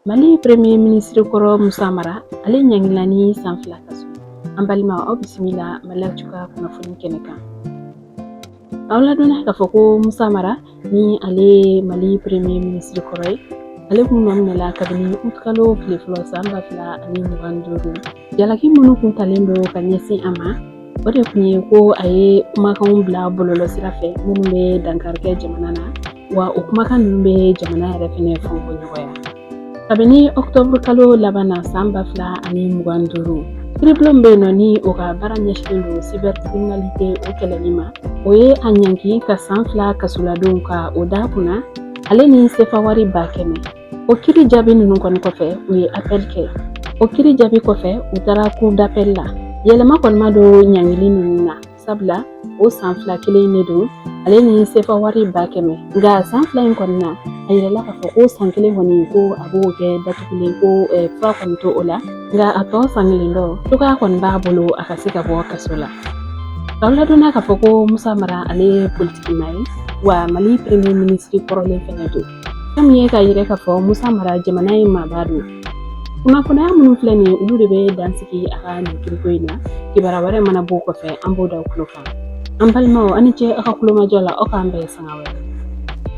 Mali Premier ministre kɔrɔ Musa Mara, ale ɲangila ni san 2 kaso. An balimaw, aw bisimila Mali Actu ka kunnafoni kɛnɛ kan. Aw ladɔnniya k'a fɔ ko Musa Mara, ni ale ye Mali Premier ministre kɔrɔ ye, ale kun nɔ minɛla kabini utikalo tile fɔlɔ san 2025. Jalaki minnu kun talen don ka ɲɛsin a ma, o de kun ye ko a ye kumakanw bila bɔlɔlɔ sira fɛ minnu bɛ dankari kɛ jamana na, wa o kumakan ninnu bɛ jamana yɛrɛ fɛnɛ fɔnkɔɲɔgɔnya. Kabini ɔkutɔburu kalo laban na san 2025, kiiribulon min bɛ yen nɔ ni o ka baara ɲɛsinnen don cybercriminalité o kɛlɛli ma, o ye a ɲangi ka san 2 kasoladon ka o da kunna, ale ni sefa wari 100 000. O kiiri jaabi ninnu kɔni kɔfɛ, u ye appel kɛ. O kiiri jaabi kɔfɛ, u taara cour d'appel la. Yɛlɛma kɔni ma don ɲangili ninnu na, sabula o san 2 kelen de don, ale ni sefa wari 100 000. Nka san 2 in kɔni na, a yirala k'a fɔ ko san kelen kɔni, ko a b'o kɛ datugulen, ko fura kɔni to o la. Nka a tɔ san kelen dɔ, cogoya kɔni b'a bolo a ka se ka bɔ kaso la. K'aw ladɔnniya k'a fɔ ko Musa Mara, ale ye politiki maa ye, wa Mali Premier ministre kɔrɔlen fɛnɛ don. Fɛn min ye k'a yira k'a fɔ Musa Mara jamana in maaba don. Kunnafoniya minnu filɛ nin ye, olu de bɛ dan sigi a ka nin kiriko in na. Kibaruya wɛrɛ mana bɔ o kɔfɛ, an b'o da tulo kan. An balimaw, aw ni ce aw ka kulomajɔ la. Aw k'an bɛn sanga wɛrɛ.